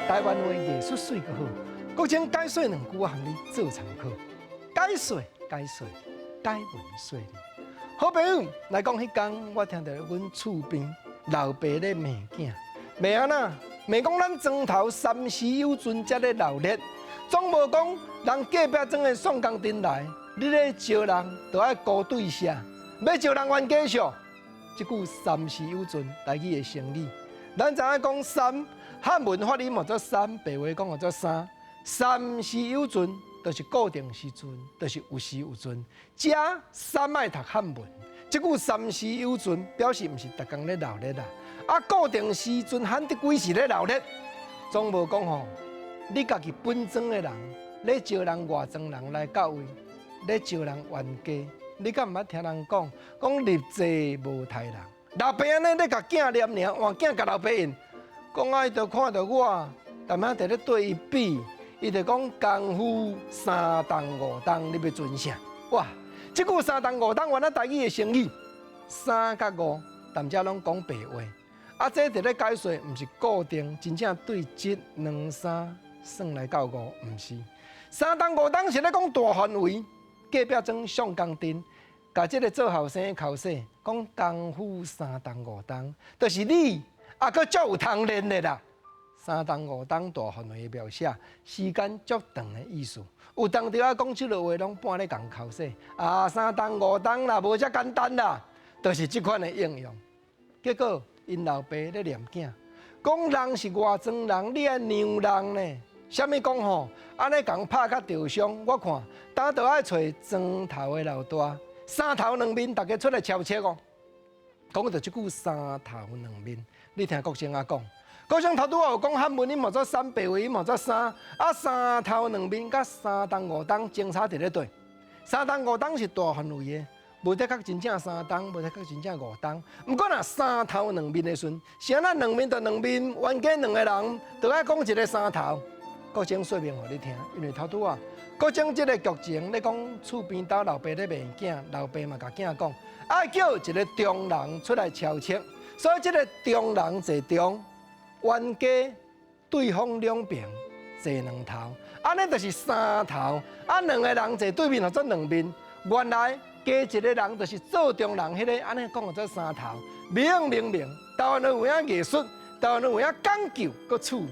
台灣話藝術媠閣好。國清解說兩句，我含你做參考。解說解說解文說理。好朋友來講，彼工我聽著阮厝邊老爸咧罵囝，罵按怎？罵講咱莊頭三時有陣才咧鬧熱，總無講人隔壁莊的宋江陣來，你咧招人就愛勾對聲，欲招人冤家相。這句三時有陣台語的成語，咱知影講三漢文發音號做三，白話講號做三。三時有陣就是固定時陣，就是有時有陣。遮三愛讀漢文，這句三時有陣表示毋是逐工咧鬧熱啦。啊，固定時陣罕得幾時咧鬧熱，總無講吼，你家己本莊的人咧招人外莊人來到位，咧招人冤家，你敢毋捌聽人講講入濟無刣人？老爸按呢咧共囝念爾，換囝共老爸應，講啊，伊就看著我，淡仔佇咧對伊比，伊就講功夫三冬五冬，你欲尊啥？哇！這句三冬五冬原來台語的成語，三佮五，淡仔攏講白話。啊，這佇咧解說，毋是固定，真正對這兩三算來到五，毋是。三冬五冬是咧講大範圍，隔壁莊宋江陣，共這个做後生的剾洗，講功夫三冬五冬，就是你啊，閣足有通練的啦。三冬五冬大範圍的描寫，時間足長的意思。有當時仔講這落話，攏半咧共剾洗。啊，三冬五冬啦，無遮簡單啦，就是這款的應用。結果𪜶老爸咧念囝，講人是外莊人，你愛讓人呢？啥物講吼？按呢共拍較著傷，我看當就愛揣莊頭的老大，三頭兩面，逐家出來敲冊哦。講著這句三頭兩面，你聽國清仔講。國清頭拄仔有講漢文，伊嘛做三，白話伊嘛做三。啊，三頭兩面佮三冬五冬相差佇咧佗？三冬五冬是大範圍的，無的確真正三冬，無的確真正五冬。毋過若三頭兩面的時陣，是按怎兩面就兩面，冤家兩個人，就愛講一个三頭。國清說明予你聽，因為頭拄仔國清這个劇情咧講厝邊兜老爸咧罵囝，老爸嘛共囝講，愛叫一个中人出來敲冊，所以這个中人坐中，冤家對方兩邊坐兩頭，按呢就是三頭。啊，兩个人坐對面，號做兩面。原來加一个人就是做中人，彼个按呢講號做三頭。明明明，台灣人有影藝術，台灣人有影講究，閣趣味。